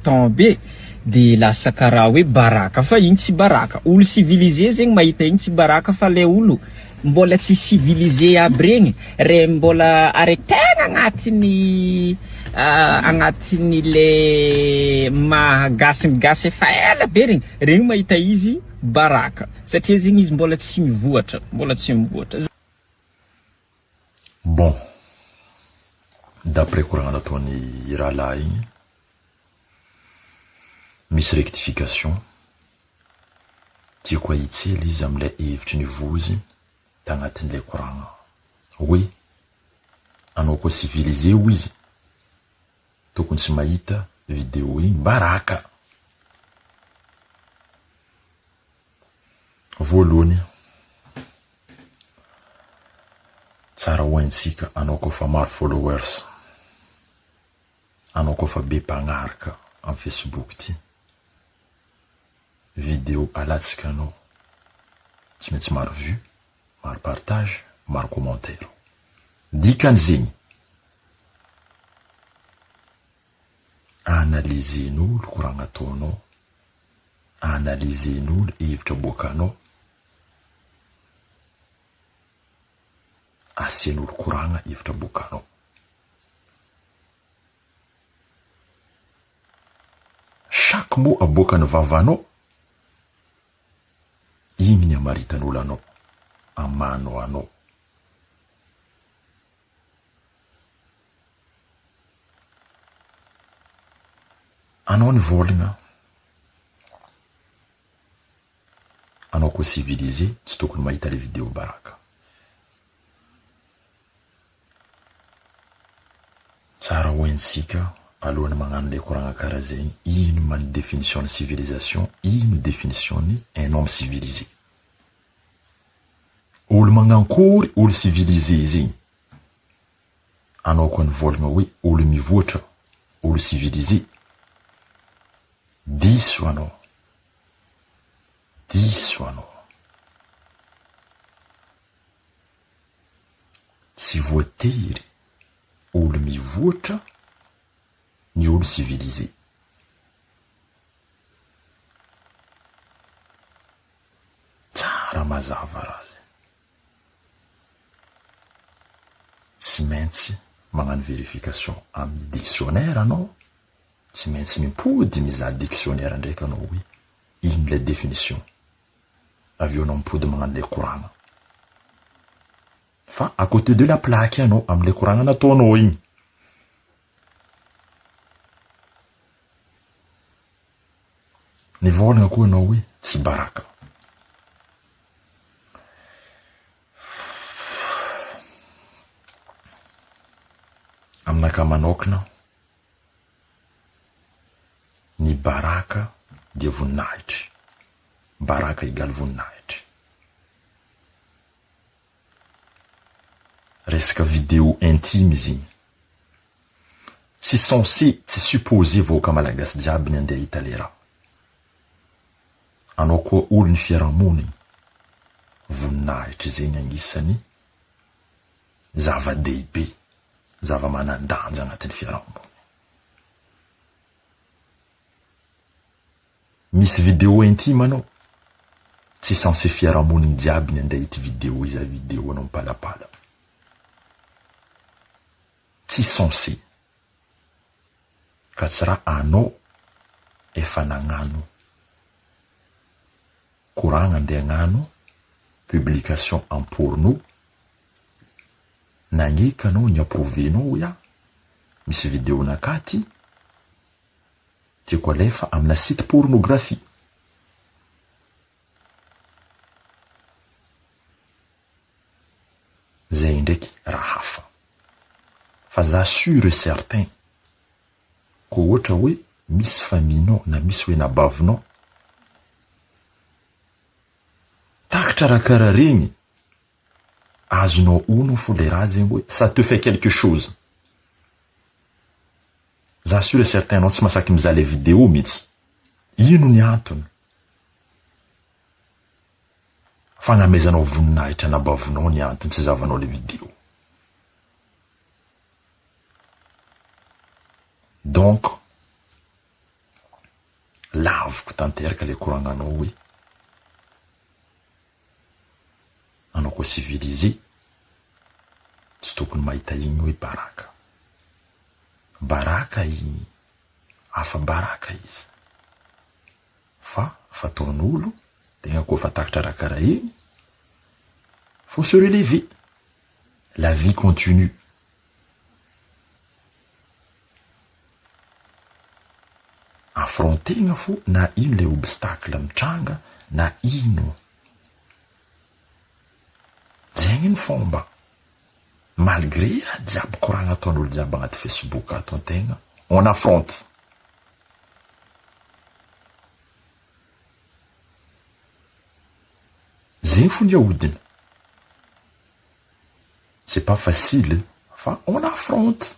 important be de lasa karaha hoe baraka fa igny tsy baraka, olo civilisé zegny mahita igny tsy baraka fa le olo mbola tsy civilisé aby regny re mbola araiky tegna agnatin'ny agnatin'ny le maha gasy ny gasy efa ela be regny, regny mahita izy baraka satria zegny izy mbola tsy mivoatra, mbola tsy mivoatra. Bon, d'après koragna nataon'i rahalahy igny, misy rectification, tiako ahitsy hely izy amin'ilay hevitry ny vozy tagnatin'ilay koragna hoe anao koa civilisé hoy izy tokony tsy mahita vidéo igny baraka. Voalohany, tsara ho haintsika anao koa fa maro followers, anao koa fa be mpagnaraka am facebook ty, video alatsika anao tsy maintsy maro vue, maro partage, maro commentaire. Dikan'izegny, analyser-n'olo koragna ataonao, analyser-n'olo hevitra aboakanao, asian'olo koragna hevitra aboakanao. Chaque mot aboakan'ny vavanao, igny ny amaritan'olo anao, amahanao anao. Anao nivôlagna, anao koa civilisé tsy tokony mahita le vidéo baraka. Tsara ho haintsika alohan'ny magnano le koragna karaha zegny, ino ma ny définition ny civilisation, ino définition ny un homme civilisé. Olo magnankory olo civilisé zegny? Anao koa nivôlagna hoe olo mivoatra, olo civilisé. Diso anao. Diso anao. Tsy voatery olo mivoatra ny olo civilisé. Tsara mazava raha zay. Tsy maintsy magnano vérification amin'ny dictionnaire anao, tsy maintsy mimpody mizaha dictionnaire ndraiky anao hoe ino ilay définition, avy eo anao mipody magnano ilay koragna. Fa à côté de la plaque anao amin'ilay koragna nataonao igny. Nivaolagna koa ianao hoe tsy baraka. Aminakahy manokana, ny baraka dia voninahitry. Baraka égale voninahitry. Resaka vidéo intime izy igny. Tsy censé, tsy supposé vahoaka malagasy jiaby ny andeha hahita le raha. Anao koa olon'ny fiarahamonigny, voninahitry zegny agnisan'ny zava-dehibe, zava-manan-danja agnatin'ny fiarahamonigny. Misy vidéo intime anao, tsy censé fiarahamonigny jiaby ny andeha hahita vidéo iza vidéo anao mipalapala. Tsy censé. Ka tsy raha anao efa nagnano koragna andeha hagnano publication en porno, nagneky anao ni-approuver-nao hoy aho, misy vidéo nakahy ty, tiako alefa amina site pornographie. Zay ndraiky raha hafa. Fa za sur et certain ko ohatra hoe misy famille-nao na misy hoe nabavinao takatra raha karaha regny azonao ono fô le raha zegny hoe ça te fait quelque chose. Za sur et certain anao tsy masaky mizaha le vidéo mitsy. Ino ny antony? Fagnamezanao voninahitra anabavonao ny antony tsy zahavanao le vidéo. Donc. Laviko tanteraka le koragnanao hoe anao koa civilisé tsy tokony mahita igny hoe baraka. Baraka igny, afa-baraka izy. Fa fataon'olo, tegna koa fa takatra raha karaha igny, faut se relever. La vie continue. Affronter-gna fô na ino le obstacle mitranga na ino. Zegny ny fomba. Malgré raha jiaby koragna ataon'olo jiaby agnaty Facebook ato antegna, on affronte. Zegny fo ny ahodina. C'est pas facile fa on affronte.